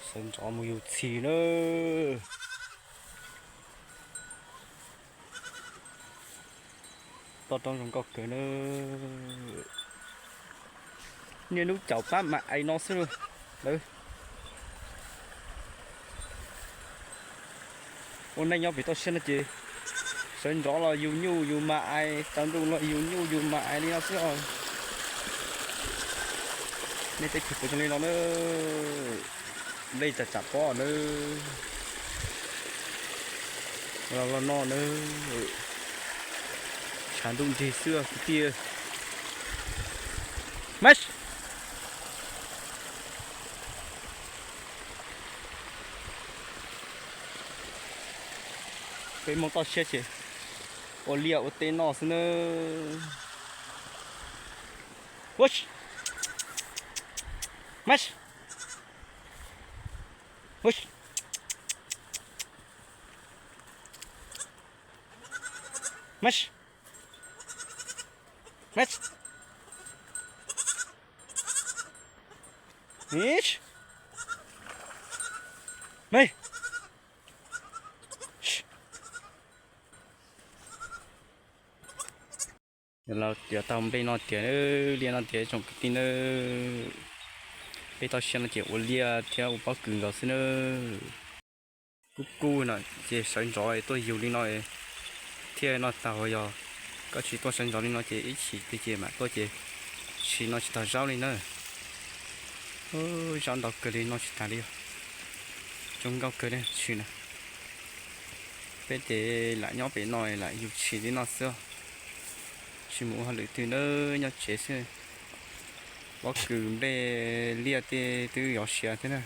Sawv ntxov mus yug txhis na. Toj roob zoo nkauj kawg na. Niaj hnub caum pab mas ais no xwb lawm. Ua neej nyob pem toj siab no ces sawv ntxov los yug nyuj yug mas ais, tsaus ntuj los yug nyuj yug mas ais li no xwb os. Nej teb chaws puas zoo li no na? Nplej tsam tsam pob na. Los los noj na. Tshav ntuj nrig xwb kwv tij. Mas peb Hmoob toj siab ces ua liaj ua teb noj xwb na. Mas, mas, mas, mas, mas. Los cov tau nplej no tias, liaj no tias tsoom kwv tij na, peb toj siab no ces ua liaj thiab ua pob kws nkaus xwb na. Kub kub no ces sawv ntxov tuaj yug li no thiaj noj tau. Yog koj tsis tuaj sawv ntxov li no ces ib chim twg ces mam tuaj ces tsis noj tsis tau zaub li na. Zaub ntau kawg li noj tsis tas li. Zoo nkauj kawg li tshwm na. Peb ces lam nyob pem no lam yug tshis li no xwb, tsis mus ua hauj lwm twg na, nyob tsev xwb. Pob kws nplej liaj tej twb yov siav thiab na.